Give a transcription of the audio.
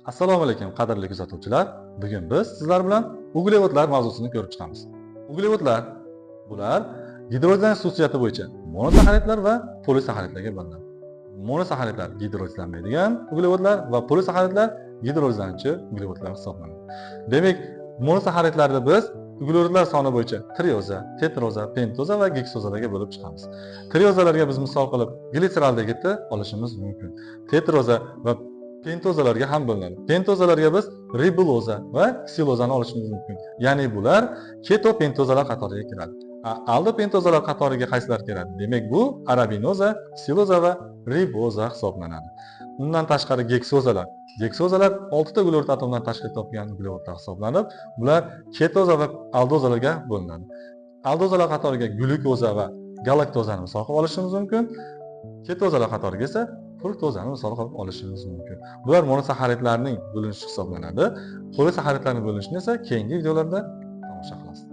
Assalomu alaykum, qadrli kuzatuvchilar. Bugun biz sizlar bilan uglevodlar mavzusini ko'rib chiqamiz. Uglevodlar bular gidrolizlanish xususiyati bo'yicha monosaxaridlar va polisaxaridlarga bo'linadi. Monosaxaridlar gidrolizlanmaydigan uglevodlar va polisaxaridlar gidrolizlanuvchi uglevodlar hisoblanadi. Demak, monosaxaridlarni biz uglevodlar soni bo'yicha trioza, tetroza, pentoza va geksozalarga bo'lib chiqamiz. Triozalarga biz misol qilib gliseraldegidni olishimiz mumkin. Tetroza va pentozalarga ham bo'linadi. Pentozalarga biz ribuloza va ksilozani olishimiz mumkin. Ya'ni bular ketopentozalar qatoriga kiradi. Aldopentozalar qatoriga qaysilar kiradi? Demak, bu arabinoza, ksiloza va riboza hisoblanadi. Undan tashqari geksozalar. Geksozalar 6 ta uglerod atomidan tashkil topgan uglevodlar hisoblanib, bular ketoza va aldozalarga bo'linadi. Aldozalar qatoriga glyukoza va galaktozani misol qilib olishimiz mumkin. Ketozalar qatoriga esa fruktozani misol qilib olishimiz mumkin. Bular monosaxaridlarning bo'linishi hisoblanadi. Polisaxaridlarning bo'linishini esa keyingi videolarda tomosha qilasiz.